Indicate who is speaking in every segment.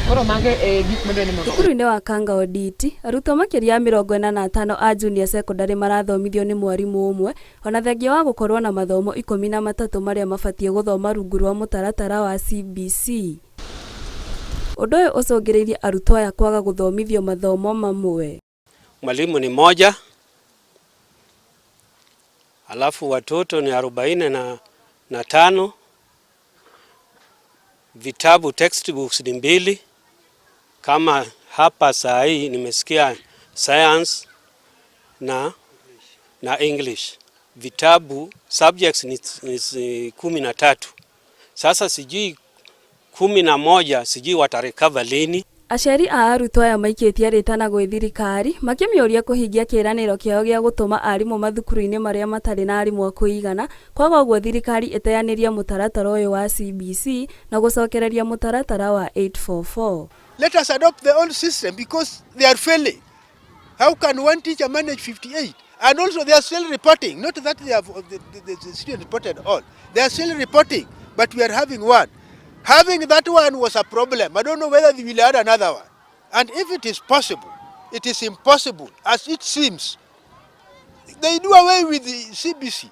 Speaker 1: Koro mago e gik madwa ni mondo
Speaker 2: Thukuru-inĩ wa Kanga Onditi, arutwo makĩria ya 45 a junior secondary marathomithio nĩ mwarimũ ũmwe ona thengia wa gũkorwo na mathomo 13 marĩa mabatiĩ gũthoma rungu rwa mũtaratara wa CBC. Ũndũ ũyũ ũcũngĩrĩirie arutwo aya kwaga gũthomithio mathomo mamwe.
Speaker 3: Mwalimu ni moja, alafu watoto ni 45, vitabu textbooks ni mbili. Kama hapa saa hii nimesikia science na English, vitabu subjects ni 13. Sasa sijui 11 sijui watarecover lini.
Speaker 2: Aciari a arutwo aya maikĩtie rĩtana gwĩ thirikari makĩmĩũria kũhingia kĩĩranĩro kĩao gĩa gũtũma arimũ mathukuru-inĩ marĩa matarĩ na arimũ a kũigana, kwaga ũguo thirikari ĩteanĩrie mũtaratara ũyũ wa CBC na gũcokereria mũtaratara wa 844.
Speaker 4: Let us adopt the old system because they are failing. How can one teacher manage 58? And also they are still reporting, not that they have the student reported all. They are still reporting, but we are having one. Having that one was a problem. I don't know whether they will add another one. And if it is possible, it is impossible, as it seems. They do away with the CBC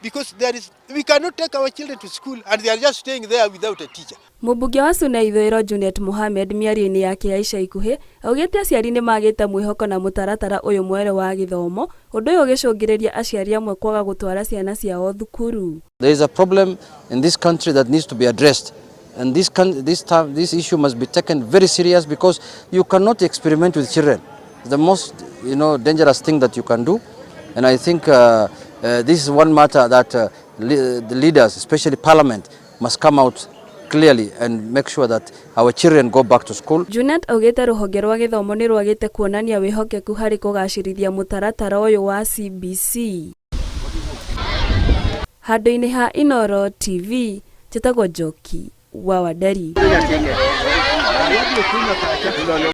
Speaker 4: because there is, we cannot take our children to school and they are just staying there without a teacher.
Speaker 2: Mũmbunge wa Suna Ithũĩro Junet Mohamed mĩario-inĩ yake ya ica ikuhĩ augĩte aciari nĩ magĩte mwĩhoko na mũtaratara ũyũ mwerũ wa gĩthomo, ũndũ ũyũ ũgĩcũngĩrĩria aciari amwe kwaga gũtwara ciana ciao thukuru.
Speaker 5: There is a problem in this country that needs to be addressed. And this time, this issue must be taken very serious because you cannot experiment with children. It's the most dangerous thing that you can do. And I think this is one matter that the leaders, especially Parliament, must come out clearly and make sure that our children go back to school.
Speaker 2: Junet augĩte rũhonge rwa gĩthomo nĩ rwagĩte kuonania wĩhokeku harĩ kũgacĩrithia mũtaratara ũyũ wa CBC. Handũ-inĩ ha Inooro TV, njĩtagwo Njoki wa Wanderi.